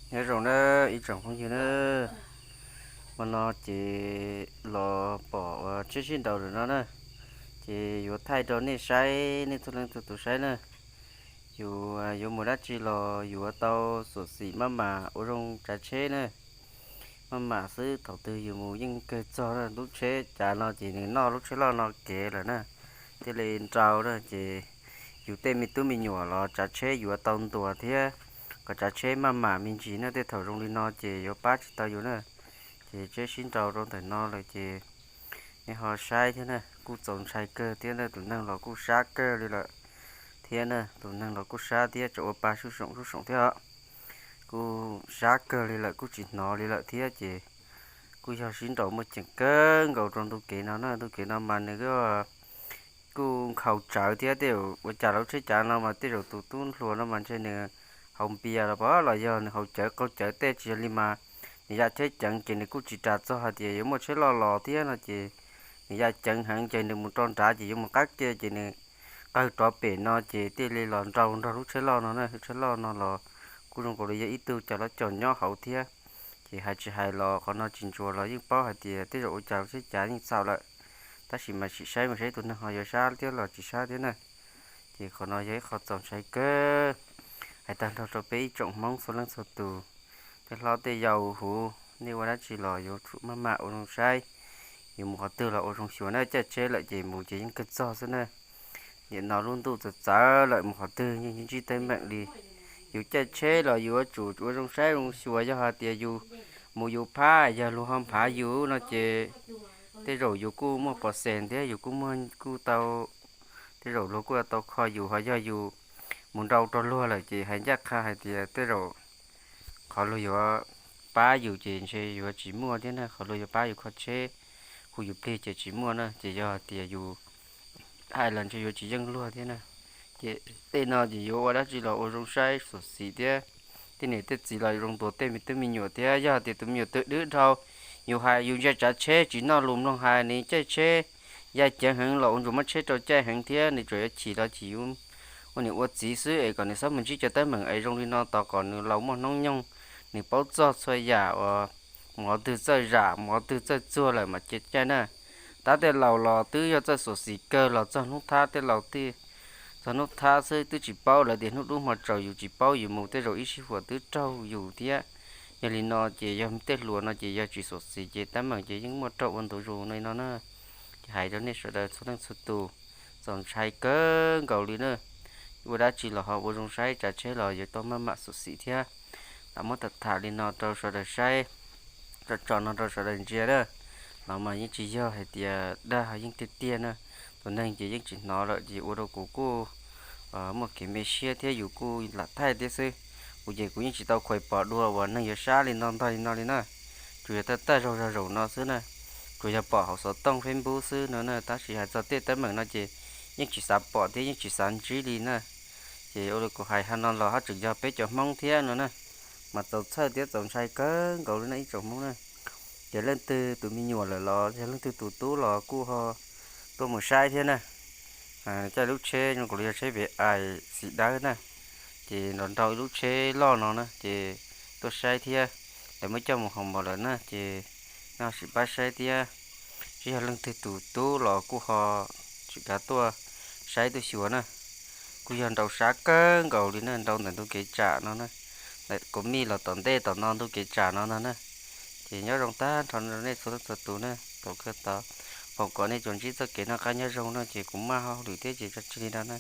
Nyob zoo na ib tsoom phooj ywg na, hmo no ces los pom tsheb sib nraus lawm no na, ces yuav thaij rau nej saib, nej txhua leej txhua tus saib na. Yus yuav mus dab tsi los yuav tau xyuam xim maj mam ua zoo tsav tsheb na. Maj mam xwb, thaum twg yus mus yeej kawg txog na. Lub tsheb cav no ces nws noj lub tsheb loj no kev lawm na, thiaj li nrau na. Ces yus tej me tub me nyuam los tsav tsheb yuav tau ntuas thiab, kom tsav tsheb maj mam me ntsis na. Tej thaum zoo li no ces yuav pab tsis tau yus na. Ces tsheb sib nraus rau ntawm no lawm ces nej ho saib thiab na, kuj txaus ntshai kawg thiab na. Tus neeg los kuj sab kawg li lawm thiab na, tus neeg los kuj sab thiab, tseem ua pa sub soom sub soom thiab os. Kuj sab kawg li lawm, kuj tsis hnov li lawm thiab ces kuj yog sib nraus muaj ceem kawg nkaus rau ntu kev no na. Ntu kev no mas nws kuj nkhaus tsawv thiab, tej zaum ua cas lub tsheb cav no mas tej zaum tus tub hluas no mas ntshe nws haus npias los pom los yog nws haus cawv qaug cawv tej tsis yog li mas nws ya tsheb ceev ces nws kuj tsis ras txog hais tias yuav muaj tsheb loj los thiab no ces nws ya ceev heev ces nws mus rau nrad ces yuav mus qab ke ces nws qawg rov pem no ces thiaj li los nrau nrog lub tsheb loj no na. Lub tsheb loj no los kuj zoo nkaus li yog ib tug cov lov cos nyob hauv thiab. Ces hais tsis hais los qhov no tsis ntsuas los yeej paub hais tias tej zaum ua cas lub tsheb cav yeej txhaum lawm. Tab sis mas sim saib mas saib tus neeg ho yuav sab thiab los tsis sab thiab na. Ces qhov no yog ib qho txaus ntshai kawg. Hais tag nrho rau peb ib tsoom Hmoob txhua leej txhua tus, tej hlob tej yau huv, nej ua dab tsi los yuav tsum maj mam ua zoo saib. Yus mus qhov twg los ua zoo xyuas na, caij tsheb lawm ces mus ces yeej kawg txog xwb na. Nim no lub ntuj txawv txawv lawm mus qhov twg yeej ntsib teeb meem li. Yus caij tsheb los yuav tsum ua zoo saib zoo xyuas, yog hais tias yus mus yus phab yog luag ho nphav yus no ces tej zaum yus kuj muaj pov xees thiab yus kuj muaj kuj tau, tej zaum luag kuj tau kho yus, ho yog yus mus nrau rau luag lawm ces hais ncaj qha hais tias tej zaum qhov luag yuav pab yus ces ntshe yuav tsis muaj thiab na, qhov luag yuav pab yus kho tsheb, hu yus plig ces tsis muaj na. Ces yog hais tias yus hais los ntshe yuav tsis yeej luag thiab na. Ces tej no ces yuav ua dab tsi los ua zoo saib xyuam xim thiab. Tej niam tej txiv los zoo ntuas tej me tub me nyuam thiab, yog hais tias tus me nyuam twg dwb dhau, yus hais yus ntsia tsav tsheb tsis noj lus mloog hais, nws caij tsheb ya ceev heev los ua ntsuas muab tsheb rau caij heev thiab, nws tsuas yuav chim los chim yus ua niam ua txiv xwb es kom nws txhob mus ntsib cov teeb meem es zoo li no tos kom nws laus muaj hnub nyoog, nws paub txog txhua yam uas mus qhov twg txawj zam mus qhov twg txawj txuag lawm mas cia caij na. Tab tej laus los twb yog txawj xyuam xim kawg los txog hnub thab tej laus, txog hnub thab xwb twb tsis paub lawm tias hnub dub hmo tsaus yus tsis paub yus mus tej zaum ib sij huam twb raug yus thiab. Yog li no ces yog tej hluas no ces yog tsis xyuam xim ces teeb meem ces yeej muaj raug ua ntu zus no no na. Ces hais rau nej sawv daws txhua leej txhua tus, txaus ntshai kawg nkaus li na. Ua dab tsi los ho ua zoo saib, tsav tsheb los yuav tau maj mam xyuam xim thiab. Lam muab tham tham li no rau sawv daws saib, tso tso no rau sawv daws ntsia na. Los mas yeej tsis yog hais tias dag, yeej tiag tiag na. Tus neeg ces yeej tsis hnov lawm ces ua rau kuv kuj muaj kev me siab thiab yus kuj lam thaij thiab xwb. Kuv ces kuv yeej tsis tau khuais pom dua uas neeg yuav sab li no ntog li no li na. Tsuas yog tawg tawg zaug zog zaum no xwb na. Tsuas yog pom hauv xov tooj Facebook xwb no na, tab sis hais txog tej teeb meem no ces yeej tsis xav pom thiab yeej tsis xav ntsib li na. Ces ua li kuv hais hov no los haj tseem yog peb cov Hmoob thiab no na, mas txaus txhawj thiab txaus ntshai kawg nkaus li na ib tsoom Hmoob na. Ces leej twg tus me nyuam lawm los yog leej twg tus tub los kuj ho tuaj mus saib thiab na. Caij lub tsheb zoo nkaus li yog tsheb Viv Ais xim dawb na, ces nrog nrau ib lub tsheb loj no na, ces tuaj saib thiab. Lawv muab coj mus hoo mos lawm na, ces nej ho sim pab saib thiab. Tsis yog leej twg tus tub los kuj ho tsis kav tuaj saib tuaj xyuas na. Kuj yog nrau sab kawg nkaus li na, nrau ntawm ntug kev tsam no na, ntawm kaum mij los tom ntej tom no ntug kev tsam no ntag na. Ces nyob zoo tag nrho nej txhua leej txhua tus na, thaum kawg tod foom kom nej tsuas ntsib txoj kev noj qab nyob zoo na, ces kuv maj hauj lwm thiab ces tso tseg li no na.